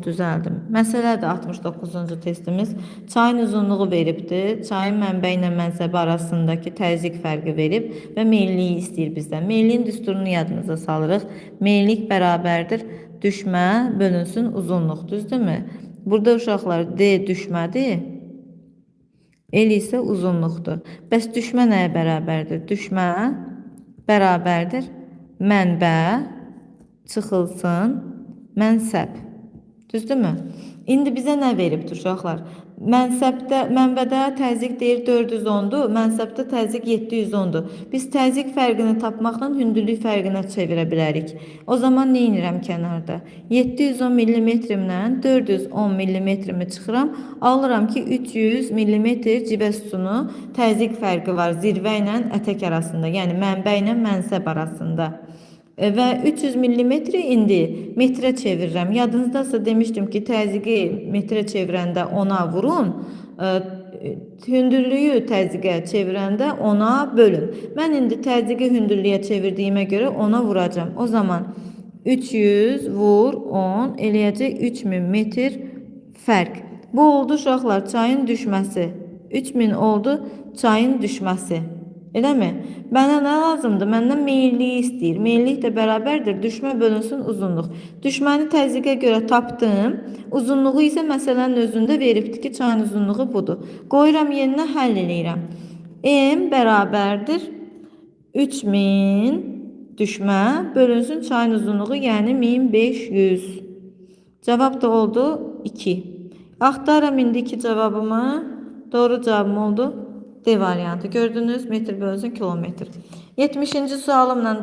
Düzəldim. Məsələ də 69-cu testimiz. Çayın uzunluğu veribdir. Çayın mənbəyi ilə mənsəbi arasındakı təzyiq fərqi verib və meyilliyi istəyir bizdən. Meyilliyin düsturunu yadımıza salırıq. Meyillik bərabərdir düşmə bölünsün uzunluq, düzdürmü? Burada uşaqlar D düşmədir. L isə uzunluqdur. Bəs düşmə nəyə bərabərdir? Düşmə bərabərdir mənbə çıxılsın mənsəb. Düzdürmü? İndi bizə nə veribdir uşaqlar? Mənsəbdə, mənbədə təzyiq deyir 410-dur, mənsəbdə təzyiq 710-dur. Biz təzyiq fərqini tapmaqla hündürlük fərqinə çevirə bilərik. O zaman nə edirəm kənarda? 710 millimetrimlə 410 millimetrimi çıxıram. Alıram ki 300 millimetr civə sütunu təzyiq fərqi var zirvə ilə ətək arasında, yəni mənbə ilə mənsəb arasında. Və 300 millimetri indi metrə çevirirəm. Yadınızdasa demişdim ki, təzyiqi metrə çevirəndə 10-a vurun, hündürlüyü təzyiqə çevirəndə 10-a bölün. Mən indi təzyiqi hündürlüyə çevirdiyimə görə 10-a vuracağam. O zaman 300 vur 10 eləyəcək 3000 metr fərq. Bu oldu uşaqlar çayın düşməsi. 3000 oldu çayın düşməsi. Eləmi? Mənə nə lazımdır? Məndən meyilliyi istəyir. Meyillik də bərabərdir. Düşmə bölünsün uzunluq. Düşməni təzyiqə görə tapdım. Uzunluğu isə məsələnin özündə veribdir ki, çayın uzunluğu budur. Qoyuram yerinə, həll eləyirəm. M bərabərdir 3000 düşmə bölünsün çayın uzunluğu, yəni 1500. Cavab da oldu 2. Axtarıram indiki cavabımı. Doğru cavabım oldu D variantı. Gördünüz, metr bölünsün kilometr. 70-ci sualımla davam.